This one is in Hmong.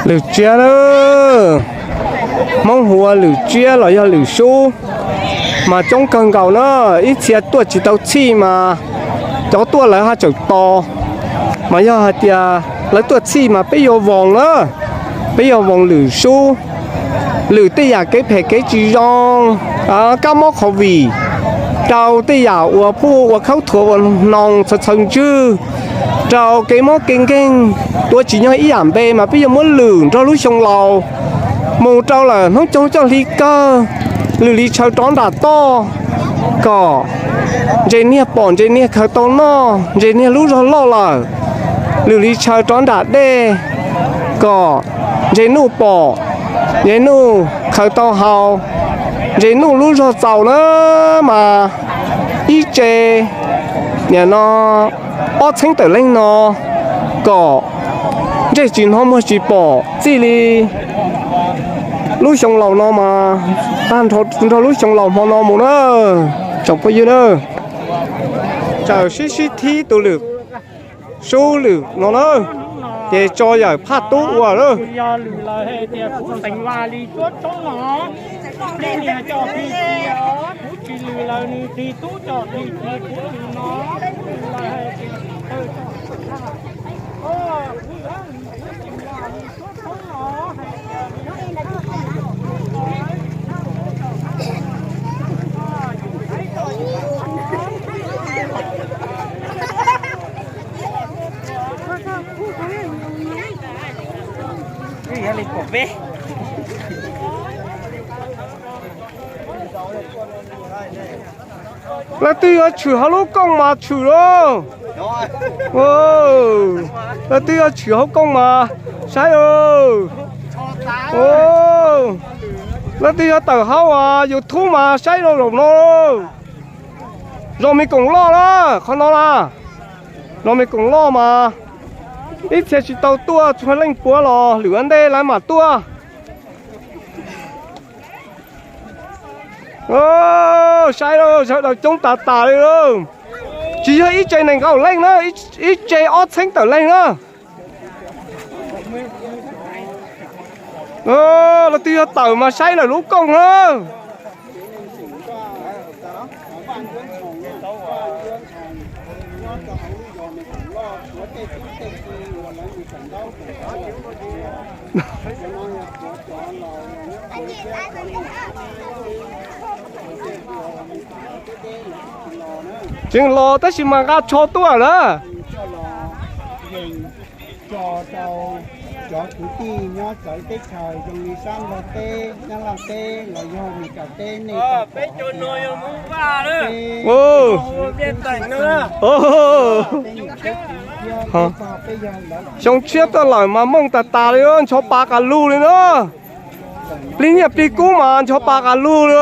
Lwm tsiab na, Hmoob hu ua lwm tsiab los yog lwm sub, mas coob kawg nkaus na. Ib txhia tuaj tsis tau txhij mas cov tuaj lawv ho tseem tos. Mas yog hais tias lawv tuaj txhij mas peb yuav voos na, peb yuav voos lwm sub, lwm tej yam kev phem kev tsis zoo, kab mob covid, rau tej yam uas phuj ua khaub thuas ua hnoos txhawv txhawv ntswg, rau kev mob kev nkeeg, tuav tsis nyog ib yam npe mas peb yuav muab lwm nrog lub xyoo laus mus rau lawm hnub coob coj hli kawg, lwm li tshaw rov nram toj kom ntse niag pom ntse niag khaws tau noj, ntse niag lub zog loj lawm, lwm li tshaw rov nram dej kom ntse nuj pom, ntse nuj khaws tau haus, ntse nuj lub zog txaus na mas ib tse nim no ob txheeb tawm leej no kom ntsej tsis hnov muag tsis pom txij li lub xyoo laus no mas tag nrho lub xyoo laus hmo no mus na, tsoom phooj ywg na. Txawm sib sib thib tus lwm sub lwm no na, ces tso yawm phaj tub ua lawm. Leej twg yuav tshwm hauv lub kooj mas tshwm lauj. Leej twg yuav tshwm hauv kooj mas saib lauj. Leej twg yuav tawm hauv YouTube mas saib rau zaum no. Zos Me Koom Loj na, qhov no na. Zos Me Koom Loj mas ib txhia tsis tau tuaj txhua leej puav los lwm ua ntej lawv mam tuaj. Saib lauj, sawv daws coob tas tas li lauj. Tsis yog ib tse nees nkaum leej na, ib tse ob txheeb tawm leej na. Leej twg yuav tawm mas saib lawm lub kooj na. Tseem los tab sis mas nqa tsho tuaj na. Tso rau cov kwv tij nyob txawv teb chaws zoo li sab Nplog teb, Nyab Laj teb los yog Meskas teb nej peb cov no yog Hmoob Vaj lawm. Xyoo tshiab tuaj lawm mas mooj tas tas li, ncho pa qas lug li na. Plig nyiaj plig kub mas ncho pa qas lug li.